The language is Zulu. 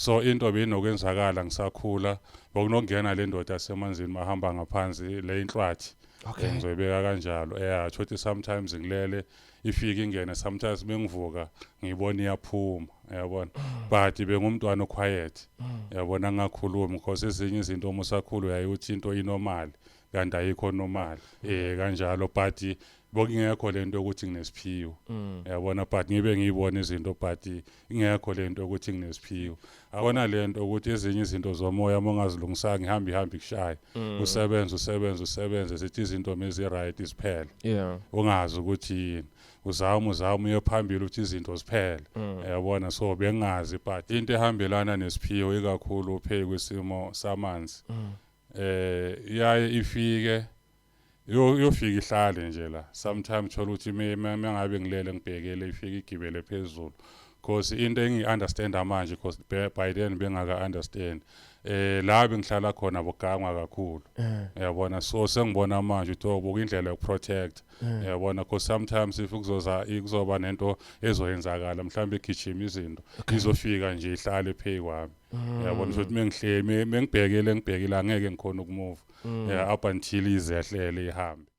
So into beyinokwenzakala ngisakhula, bokunokungena le ndoda yasemanzini mahamba ngaphansi le inhlwathi. Ngizoyibeka kanjalo. Yeah, thothi sometimes ngilele, ifike ingene, sometimes bengivuka ngiyibona iyaphuma, yabona. But bengumntwana oquiet, yabona, ngingakhulumi, because ezinye izinto uma usakhula uyaye uthi into inormal kanti ayikho normal, kanjalo. But bokungekho lento yokuthi nginesiphiwo, yabona, but ngibe ngiyibona izinto, but ingekho lento yokuthi nginesiphiwo. Akona lento ukuthi ezinye izinto zomoya uma ungazilungisanga ihamba ihamba ikushaya. Usebenze, usebenze, usebenze, sithi izinto mezi right isiphele, ungazi ukuthi yini. Uzama, uzama, uye phambili, uthi izinto ziphele, yabona. So bengazi, but into ehambelana nesiphiwo ikakhulu phe kwisimo samanzi, iyaye ifike, yofika ihlale nje la. Sometimes thola ukuthi mengabe ngilele ngibhekele, ifike igibele phezulu, because into engi-understanda manje, because by then bengaka understand, la bengihlala khona bugangwa kakhulu, yabona. So sengibona manje ukuthi, oh, buka indlela yokuprotect, yabona, because sometimes if kuzoza, kuzoba nento ezoyenzakala, mhlawumbe igijima izinto, izofika nje ihlale phezu kwami, yabona, ukuthi mengihlemi, mengibhekele, ngibhekile, angeke ngikhona ukumove, yeah, up until izehlele ihambe.